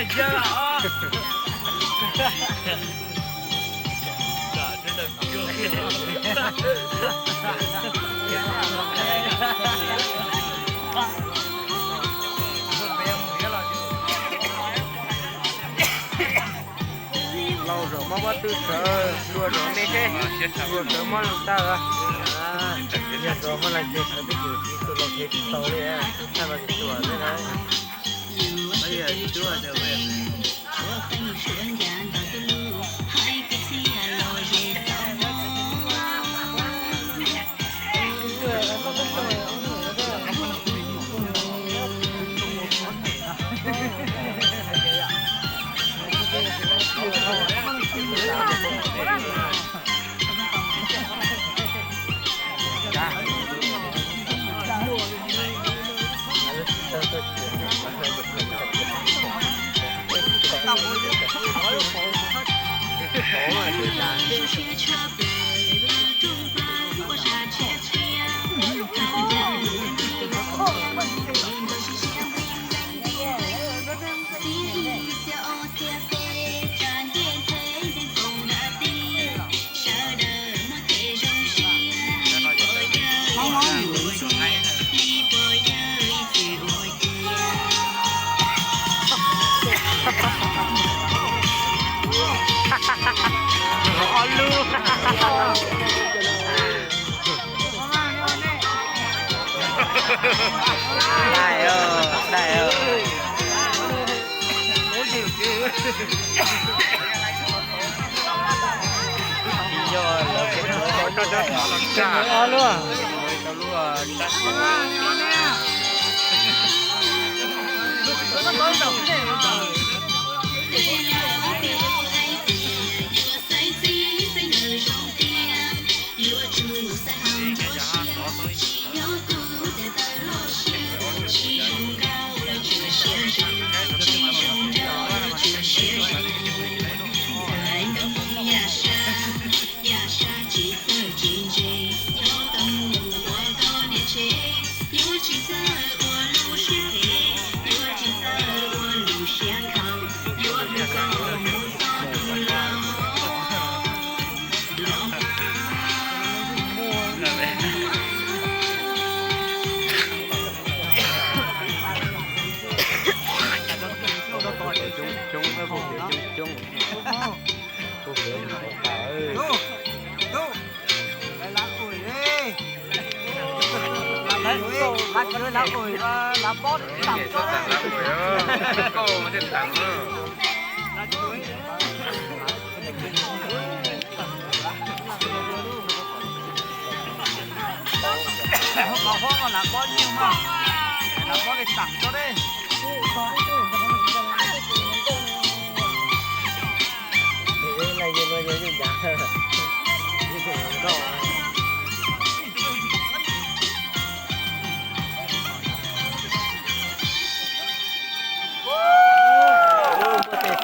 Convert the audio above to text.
Laus zaum mob pob tw sawv, luag zaum me seb, luag sawv mob leej tawg. Yog zaum mob leej twg sawv twb yus tsis tug laus ces tsis tau li, thaij los tsis tuam li na. Ob lub. Dai, dai. Ob lub. Coob, coob, coob. Qhov qhov no lav pob nyuj no, lav pob li tam tso dej.